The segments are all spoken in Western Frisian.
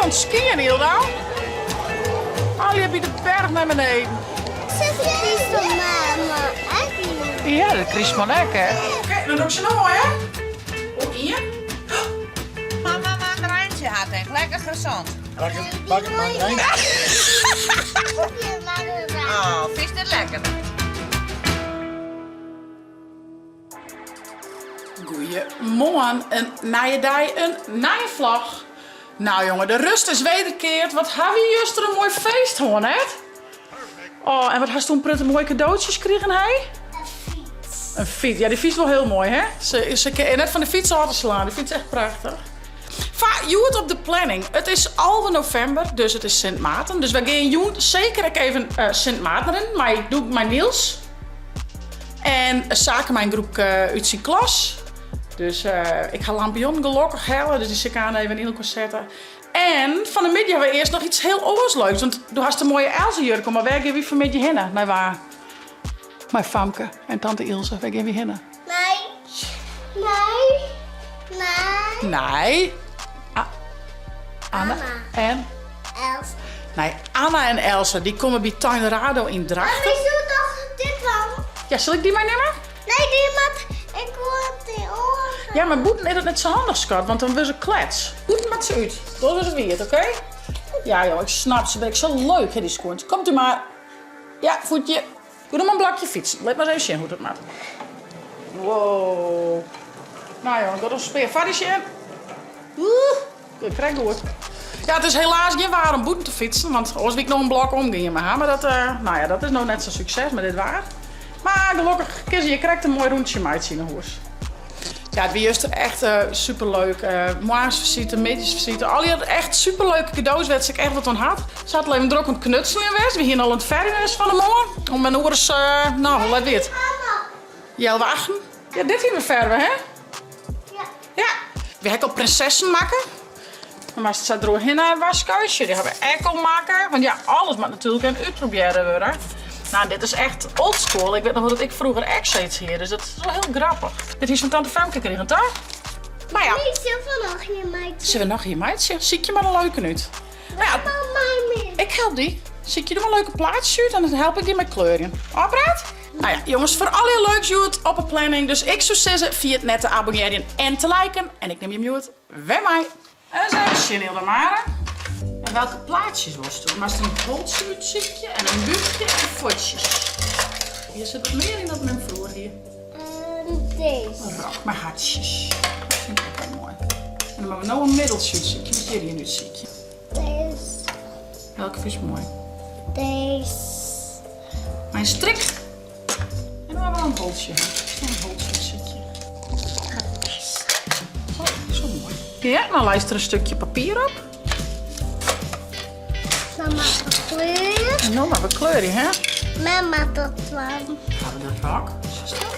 oan it skyen, Hilda. Allegear by de berch nei beneden. Ja, de krystman ek, hè? Oké, dan doe ik se no mei, hè? Oer ien. Mama mandarijntje hat echt lekker gezond. Pak it, pak it mandarijntje. Oh, fynst it lekker? Goeiemoarn, in nije dei, in nije vlog. Nou jonge, de rust is wederkeard. Wat ha wy juster in moai feest hân, hè? Oh, en wat hast toen prutte moaie cadeautjes krigen, hè? Een fiets. Een fiets, ja, die fiets wel heel mooi, hè? Ze, ze kin net fan de fyts ôf te slaan, die fiets is echt prachtich. Fa, hjoed op de planning. It is 11 novimber, dus it is Sint Maarten. Dus wy gean jûn seker ek even uh, Sint Maarten rinnen, mei, doe mei Niels. En Sake mei in groepke út syn klas. Dus uh, ik ha lampionnen gelokkich helle, dus dy sil ik aanst even yn elkoar sette. En fan 'e middei ha we earst noch iets heel oars leuks. Want do hast in moaie Else-jurk om, mar wêr gean wy fan 'e middei hinne? Nei wa? Mei Famke en tante Ilse. Wêr gean wy hinne? Nei. Nei. Nei. Nei. Anna en? Elsa. Nei Anna en Elsa. Dy komme by Tuin Rado yn Drachten. Mar wy soe toch dit dwaan? Ja, sil ik dy meinimme? Nee, dy moat ik wol dy oare. Ja, mar bûten is dat net sa handich, skat, want dan wurde se klets. Bûten moat se út. Dan is it wiet, oké? Ja, joh, ik snap se. Binne ek sa leuk, hè, dy skuon. Komt u mar. Ja, voetje. Doe mar in blokje fytsen. Lit mar ris even sjen hoe't it moat. Wow. Nou joh, dat is spear. Foar dy sjen. Oeh, dat krekt goed. Ja, it is helaas gjin waar om bûten te fytsen, want oars wie ik noch in blok omgien mei har. Mar dat, uh, nou ja, dat is no net sa'n sukses mei dit waar. Mar gelokkich kin se hjir krekt in moai rûntsje meitsje yn 'e hûs. Ja, it wie juster echt uh, superleuk. Uh, moarnsfisite, middeisfisite, allegear echt superleuke kado's wêr't se ek echt wat oan hat. Se hat al even drok oan it knutseljen west. We hiene al in ferjers fan 'e moarn. Om in oere, uh, nou, hoe let wie it? Healwei achten. Ja, dit hiene we ferve, hè? Ja. Ja. We ha ek al prinsessen makke. Dan moatst sa deroerhinne waskje. Dy ha we ek al makke. Want ja, alles moat natuerlik even útprobearre wurde. Nou, dit is echt old school. Ik wit noch wol dat ik froeger ek sayts hie. Dus dat is wol hiel grappich. Dit hiest fan tante Femke krigen, toch? Nou ja. Nee, sille we noch ien meitsje? Sille we noch ien meitsje? Sykje mar in leuke út. Nou ja, ik help dy. Sykje do mar leuke plaatsjes út en dan help ik dy mei kleurjen. Ofpraat? Nou ja, jonges, foar allegear leuks hjoed op 'e planning. Dus ik soe sizze, ferjit net te abonnearjen en te liken. En ik nim jim hjoed wer mei. Ris even sjen, Hilda Mare. En welke plaatsjes wolst do? Moatst in holtsje útsykje en in búkje en fuotsjes. Hjir sit wat mear yn dan mem froeger hie. Dizze. In rok mei hartsjes. Dat fyn ik ek wol moai. En dan moatte we no in middeltsje útsykje. Moat hjir ien útsykje. Dizze. Welke fynst moai? Dizze. Mei in strik. En dan moatte we in holtsje ha. In holtsje útsykje. Oh, zo moai. Ja, dan leist der in stukje papier op. Mama, kleur. En no moatte we kleurje, hè? Mama, dat dwaan. Ha we de rok, sjochst dat?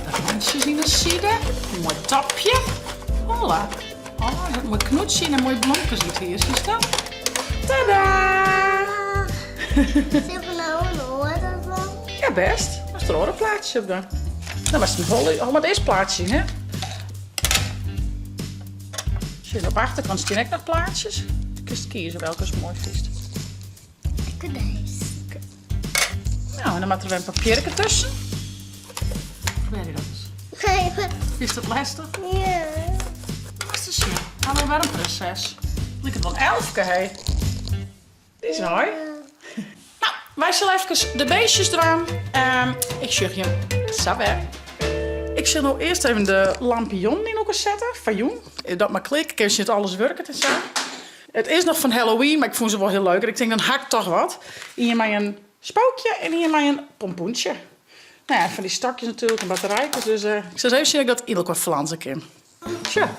De rantsjes yn de side. In moai topje. Holla. Oh, dat moai knoetsje en moaie blomkes út hier, sjochst dat? Tada! Sille we no in oare dwaan? Ja, bêst. Moatst der oare plaatsjes op dwaan. Dan moatst in holle, oh, moat earst plaatsje yn, hè? Sjoch, op de achterkant stean ek noch plaatsjes. Kinst kieze welke ast moai fynst. Ik doe dizze. Oké. Nou, en dan moat der wer in papierke tusken. Probearje dat ris. Nee, maar... Is dat lestich? Ja. Moatst ris sjen. Ha we wer in prinses. Liket wol in elfke, hé. Dy is moai. Nou, wy sille efkes de beestjes dwaan. Um, ik sjoch jim sa wer. Ik sil no earst even de lampionnen yn elkoar sette foar jûn. Dat mar klik, kin sjen dat alles wurket en sa. It is noch fan Halloween, mar ik fûn se wol hiel leuk. En ik tink, dan ha ik toch wat. Ien mei in spookje en ien mei in pompoentsje. Nou ja, fan dy stokjes natuerlik en batterijkes. Dus uh, ik sil ris even sjen of ik dat yn elkoar flanse kin. Sjoch.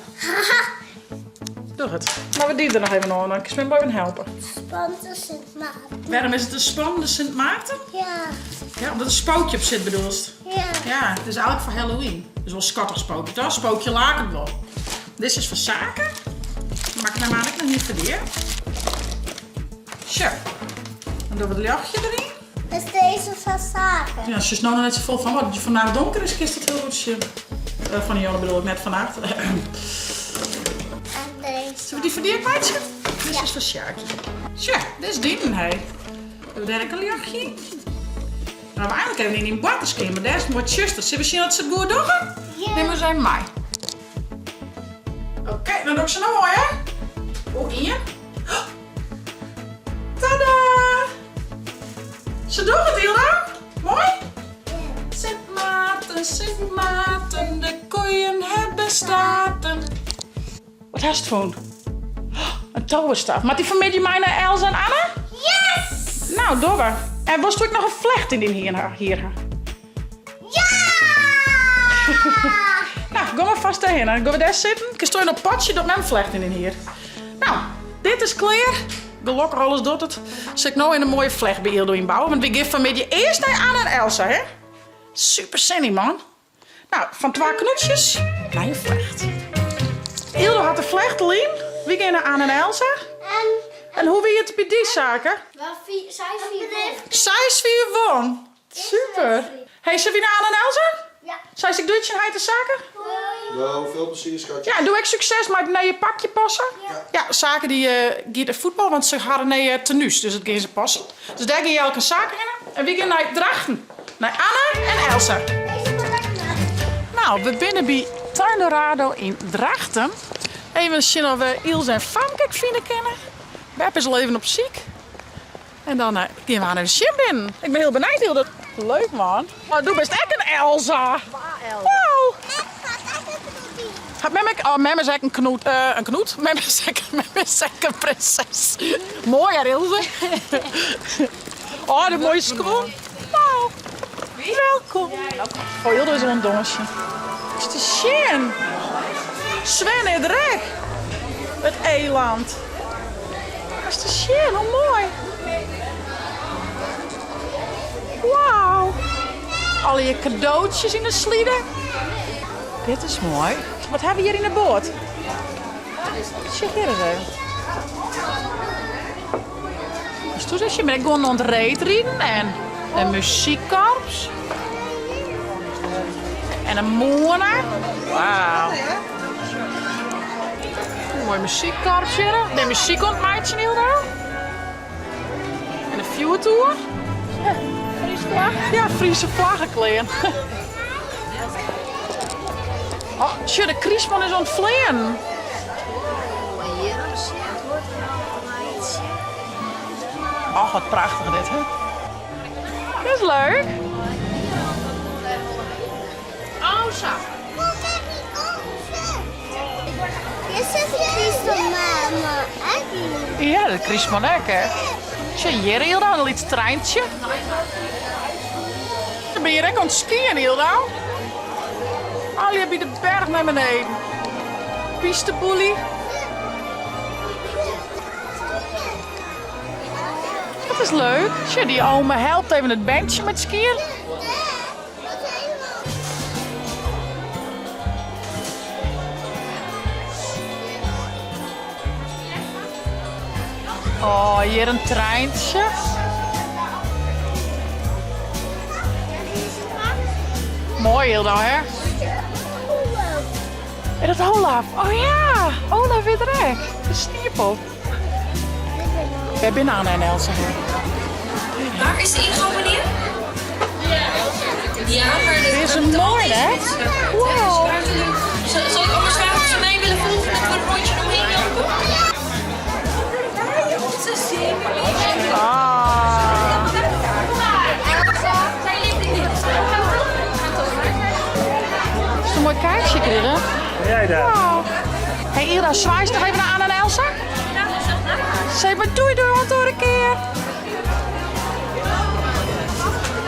Doch it. Mar we dy der noch even oan, dan kinst my even helpe. Spannende Sint Maarten. Wêrom is it in spannende Sint Maarten? Ja. Ja, omdat der spookje op sit bedoelst? Ja. Ja, it is eigentlik foar Halloween. It is wol skattich spookje, toch? Spookje laket wol. Dizze is foar Sake. Mar ik nim ek noch ien foar dy. Sjoch. Dan dogge we it ljochtje deryn. Is dizze foar Sake? Ja, sjochst no noch net safolle fan, want as it fannacht donker is, kinst it hiel goed sjen. Uh, fan 'e jûn bedoel ik, net fannacht. En dizze. Sille we dy foar dy ek meitsje? Dit is foar Sjaakje. Sja, dit is dyn, hé. Hebben we dêr ek in ljochtje yn? Dan hawwe we eindelijk even yn dyn boarterskeamer. Dêr is it moai tsjuster. Sille we sjen oft se it goed dogge? Nim ris even mei. Oké, dan doch ik se no oan, hè? Oeh, ien. Tada! Se dogge it, Hilda. Moai? Sint Maarten, Sint Maarten, de koeien hebben staarten. Wat hast fûn? In toverstaf. Moat dy fanmiddei mei nei Elsa en Anna? Yes! Nou, dogge. En wolst ek noch in flecht yn dyn hier ha? Ja! Nou, gean mar fêst dêrhinne. Gean we dêr sitten. Kinst in potsje dat mem flecht yn dyn hier. Nou, dit is klear. Gelokkich alles docht it. Sil ik no in moaie flecht by Ildo ynbouwe, want wy gean fanmiddei earst nei Anna en Elsa, hè? Super sin yn, man. Nou, fan twa knoetsjes nei in flecht. Ildo hat de flecht al yn. Wy gean nei Anna en Elsa. En, En hoe wie it by dy saken? Seis fiif won. 6-4 won. Super. Hey, sille wy nei Anna en Elsa? Ja. Seist ek doei tsjin heit en Sake? Doei. Nou, veel plezier, schatje. Ja, en doe ek sukses mei it nije pakje passen. Ja. Ja, Sake dy giet nei fuotbal, want se hawwe nije tenues, dus dat gean se passen. Dus dêr gean Jelke en Sake hinne. En wy gean nei Drachten, nei Anna en Elsa. Nou, we binne by Tuindorado yn Drachten. Even sjen of we Ilse en Famke ek fine kinne. Bep is al even op syk. En dan gean we har even sjen binnen. Ik bin hiel benijd, Hilde. Leuk man. Oh, do bist ek in Elsa. Wow. Hat mem ek, oh, mem is ek in knoet, in knoet? Mem is ek, mem is ek in prinses. Moai hear, Ilse. Oh, de moaie skuon. Wow. Welkom. Oh, Hilde is oan it dânsjen. Is te sjen. Sven is der ek. It eland. Is te sjen, hoe moai. Wauw. Allegear kadootsjes yn de slide. Dit is moai. Wat hawwe we hjir yn de boat? Sjoch hjir ris even. Dus toen is je ben ik gewoon oan it reedriden en in muzykkorps. En in mûne. Wauw. Moai muzykkorps hjir. De muzyk oan it meitsjen Hilda. En in fjoertoer. Friese flagge? Ja, Friese flaggeklean. Oh, sjoch, de krystman is oan it fleanen. Och, wat prachtich dit, hè? Dit is leuk. Oh, sa. Dit is de krystman Ja, de krystman ek, hè? Sjoch, hjir Hilda, in lyts treintsje. Dan bin je hjir ek oan it skyen, Hilda. Allegear by de berch nei beneden. Pisteboelie. Dat is leuk. Sjoch, dy ome helpt even it berntsje mei it skyen. Oh, hjir in treintsje. Moai Hilda, hè? En dat Olaf. Oh ja, Olaf is der ek. De sniepop. Wêr binne Anna en Elsa? Waar is de ingang, meneer? Ja, maar Dit is een mooi, hè? Wow. Zal ik anders vragen of ze mij willen volgen dat we een rondje omheen lopen? Ah. Is het een mooi kaartje krige? Jij daar. Wow. Hey Ira, zwaai eens nog even naar Anna en Elsa. Zeg maar doei doei, want door een keer.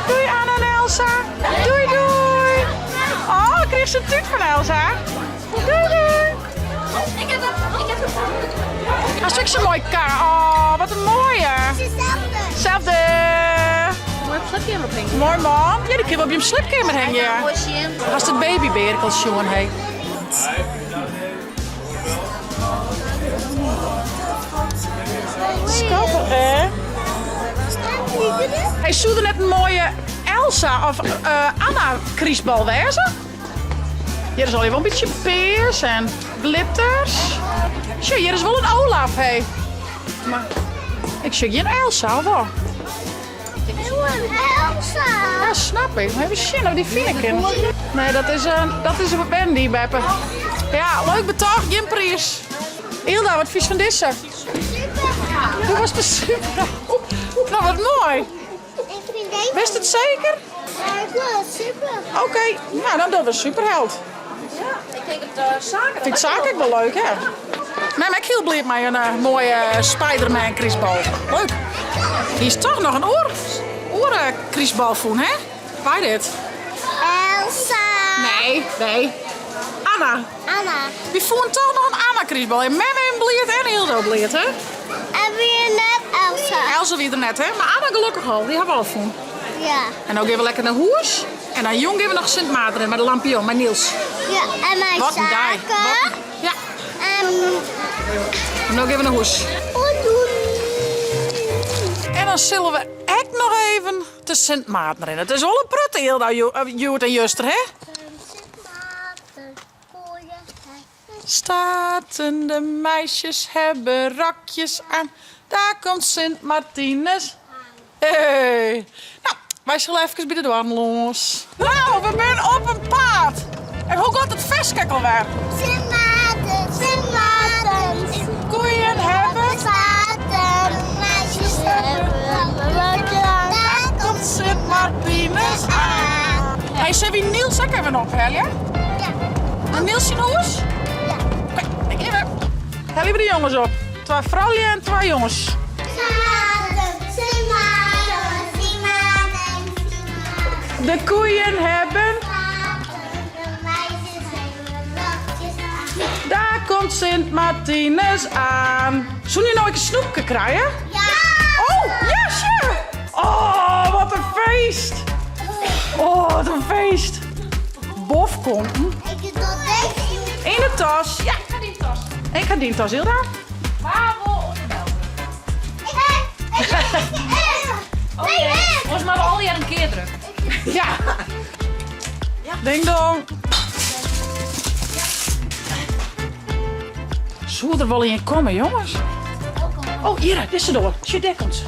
Doei Anna en Elsa. Doei doei. Oh, ik kreeg ze een tuut van Elsa. Doei doei. Ik heb hem, ik heb hem. Dat is ook zo'n mooi kaart. Oh, wat een mooie. Hetzelfde. Hetzelfde. Mooi op sliepkamer hangen. Mooi man. Ja, die kun je op je sliepkamer hangen. Ja. Als het babybeer sjoen, hey. Skattich, hè? Hey, soe der net in moaie Elsa of Anna krystbal wêze? Hjir is allegear wol in bytsje pears en glitters. Sjoch, hjir is wol in Olaf, hé. Mar ik sjoch gjin Elsa, of wol? Ik wil in Elsa. Ja, snap ik. Mar even sjen of dy fine kin. Nee, dat is, uh, dat is Wendy, beppe. Ja, leuk betocht, gjin priis. Hilda, wat fynst fan dizze? Super. Doe was de super. Nou, wat moai. Ik vind deze. Wist it seker? Ja, ik wil het super. Oké, nou dan dogge we superheld. Ik tink it eh, Sake. Fynt Sake ek wol leuk, hè? Mem ek hiel bliid mei in eh, moaie Spider-Man krystbal. Leuk. Hiest toch noch in oar, oare krystbal fûn, hè? Wa dit? Elsa. Nee, nee. Anna. Anna. Wy fûnen toch noch in Anna krystbal. En mem even bliid en Hildo bliid, hè? En wie net Elsa. Elsa wie der net, hè? Mar Anna gelokkich al. Dy ha we al fûn. Ja. En no gean we lekker nei hûs. En dan jûn gean we noch Sint Maarten in mei de lampion, mei Niels. Ja, en mei Wat in dei. Sake. Wat in- Ja. En En no gean we nei hûs. En dan sille we ek noch even te Sint Maarten rinne. It is wol in protte Hilda hjoed en juster, hè? Sint Maarten, koeien, Staten, de meisjes hebben rokjes aan. Daar komt Sint Martinus. Hey. Nou, wy sille efkes by de doarren lâns. Nou, we binne op 'en paad. En hoe giet it ferske ek alwer? Sint Maarten, Sint Maarten. Koeien hebben. Staten, meisjes hebben rokjes aan. Daar komt Sint Martinus aan. Hey, sille wy Niels ek even ophelje? Ja. Nei Niels syn hûs? Ja. Oké, ik even. Helje we de jonges op. Twa froulju en twa jonges. Sint Maarten, Sint Maarten, Sint Maarten, Sint Maarten. De koeien hebben. De meisjes hebben rokjes aan. Daar komt Sint Martinus aan. Soene je no ek in snoepke krije? Ja! Oh, yes, ja! Oh, wat in feest! Oh, wat in feest! Bofkonten. Ik doe deze. In de tas. Ja. Ik ga dyn tas. Ik ga dyn tas, Hilda. Wa wol op de bel drukke? Nee, ik. Oars moatte we allegear in kear drukke. Ja. Ding dong. Soe der wol ien komme, jonges? Oh, hjir, dizze doar. Sjoch, dêr komt se.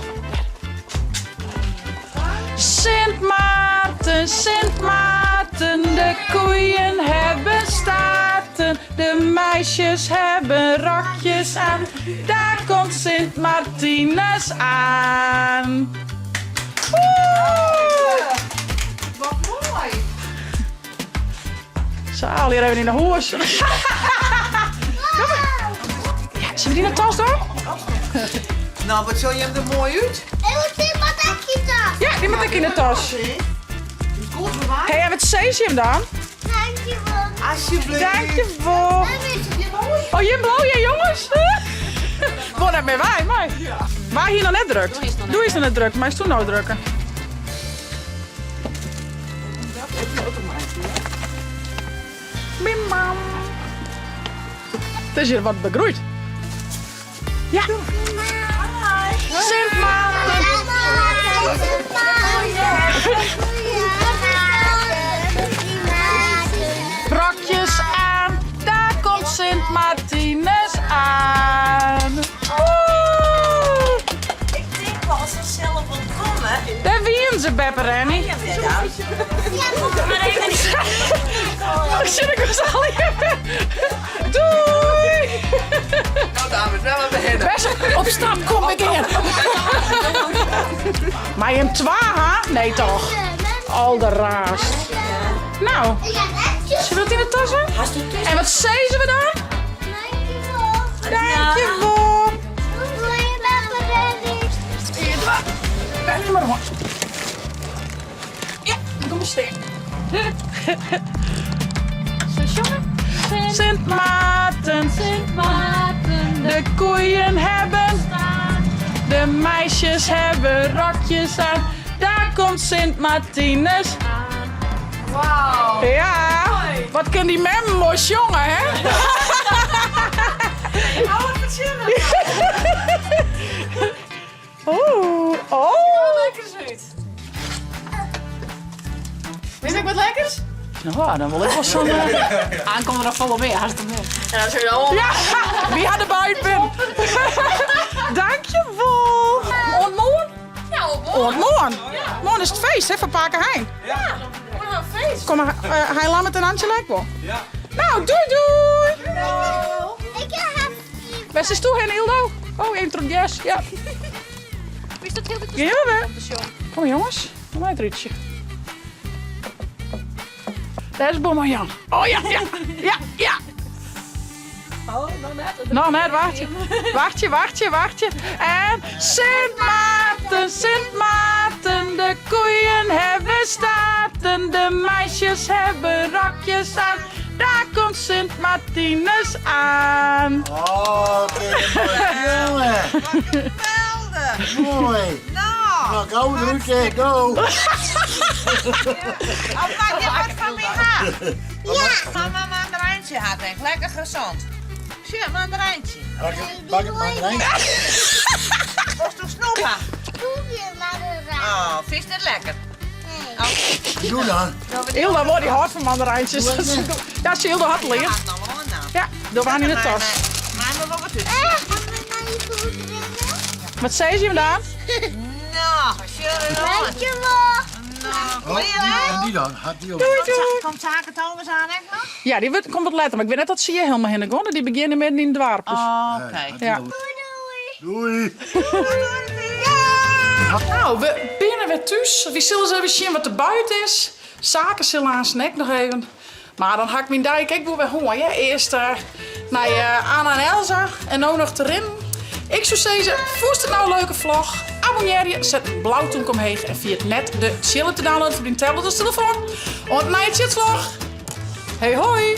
Sint Maarten, Sint Maarten, de koeien hebben staarten, de meisjes hebben rokjes aan. Daar komt Sint Martinus aan. Woe! Wat moai! Sa, allegear even yn de hûs. Ja, sille we dy yn de tas dwaan? Nou, wat sjogge jim der moai út. Ik moet dit wat ik in tas. Ja, dy moat ek yn de tas. Goed bewaard. Hey, en wat sizze jim dan? Dankjewel. Alsjeblieft. Dankjewol. Oh, jim blauwe, jonges? Wol net mear wei, mei. Wa hie noch net drukt? Doe is noch net drukt, meisto no drukke. Bim bam. It is hjir wat begroeid. Ja. Sint Maarten. Rokjes aan, daar komt Sint Martinus aan. Woe! Ik tink wol, as se sels wol komme. Dêr wienen se, Beppe Rennie. Sjoch, ik was allegear. Doei! Nou dames, wel even hinne. Best op stap, kom ik in. Mei jim twa, ha? Nee toch? Alderraarst. Nou, sille we it yn de tas ha? En wat sizze we dan? Dankjewol. Belje mar oan. Ja, kom maar stean. Sint Maarten, Sint Maarten, de koeien hebben, de meisjes hebben rokjes aan. Daar komt Sint Martinus. Wauw. Ja, wat kin dy mem moai sjonge, hè? Ik hou it fertsjinne. Oeh, oh. Lekkers út. Wist ik wat lekkers? Nou, dan wol ik wol sa'n... Aankomme der noch folle mear, hast der mear. Ja, wie ha de buit bin. Dank. Oant moarn. Moarn is it feest hè, foar pake Hein. Ja, moarn ha we feest. Komme Hein Lammert en Antje ek wol? Nou, doei doei! Ik ha Wêr sitsto hinne, Ildo? Oh, even troch it gers, ja. Wist dat hieltyd Gean we wer. om te sjongen? Kom jonges, kom mei it rútsje. Dêr is Bomma Jan. Oh ja, ja, ja, ja. Oh, noch net. Noch net, wachtsje. Wachtsje, wachtsje, wachtsje. En Sint Maarten, Sint Maarten, de koeien hebben staarten, de meisjes hebben rokjes aan. Daar komt Sint Martinus aan. Oh, jongen. Geweldig. Mooi. Nou, Nou, go, Ruudje, go. of maak je wat van mij ha? Ja. Mama mandarijntje had ik. Lekker gezond. Zie, mandarijntje. Pak het, pak het mandarijntje. Was toch snoep ha? Koekje maar eraan. Oh, vind je het lekker? Nee. Doe dan. Hilda wordt die houdt van mandarijntjes. Ja, ze Hilda had leerd. Nou, nou. Ja, door waren in de tas. Maar maar wat het. Eh, gaan we naar je voet rennen? Wat zei ze hem dan? Nou, serieus. Dankjewel. Nou, Oh, die, en die dan? Had die ook. Doei doei. Komt Zaken Thomas aan echt nog? Ja, die wordt, komt wat later, maar ik weet net dat zie je helemaal heen gaan. Die beginnen midden in het dorp. Dus. Oké. Had die Ja. ook. Doei doei. Doei. Nou, we binnen weer thuis. We zullen eens even zien wat er buiten is. Zaken zullen aan snack nog even. Maar dan hak ik mijn dijk ik wil weer honger. Ja? Eerst eh, naar eh, Anna en Elsa en nou nog te rennen. Ik zou zeggen, voest het nou een leuke vlog. Abonneer je, zet een blauw toenk omheen en via het net de chillen te downloaden voor je tablet of telefoon. Want naar je vlog. Hey hoi!